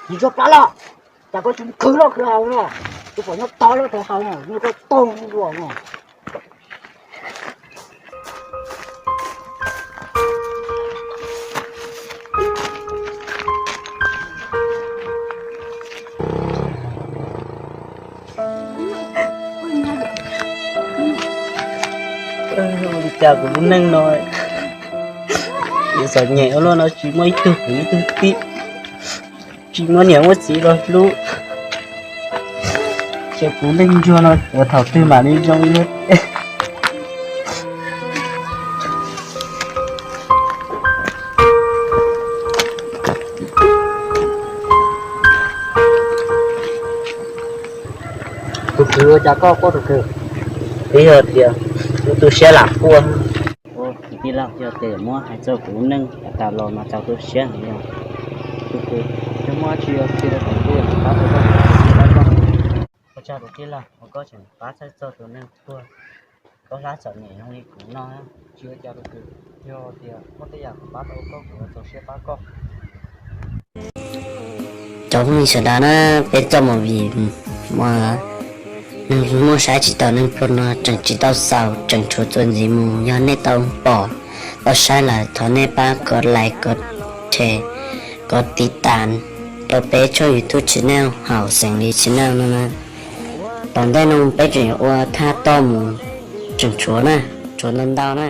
Tsis tso plab los, cas koj tsis khwv loj khwv haus no, tus pom nyob tod lawm tau haus no, nws koj toog zuas no. Ua li cas kuv lub neej no, txom nyem ua luaj no tsis muaj ib tug kwv ib tug tij, tsis muaj niam muaj txiv los hlub, ces kuv neej nruag no thaum twg mam li zoo ib lub. Tus kwv, ua cas koj quaj tus kwv? Twb yog tias kuv tu siab lam quaj. Ua kwv tij laug, yog tias muab hais txog kuv lub neej tas los mas txaus tu siab heev li. Tus kwv, yog muaj dab tsi qhia rau kuv thiab, pab tau koj. Ua tsaug tus tij laug uas koj tseem pab txhawb txog tus neeg tuag, koj hlab txom nyem zoo li kuv no. Tsis ua cas tus kwv, yog tias muaj tej yam pab tau koj kuv txaus siab pab koj. Cov phooj ywg sawv daws na, peb txoj movie uas neeg muaj saib tsis taus neeg pluag no tseem tsis tau xaus, tseem tshuav txuas ntxiv mus. Yog nej tau pom tau saib lawm thov nej pab kov like, kov share, kov tiv tas rau peb tshooj YouTube channel Hauv Xeem Lis channel no na. Tom ntej no peb tseem yuav ua thaj toj mus, tseem tshuav na, tshuav ntau ntau na.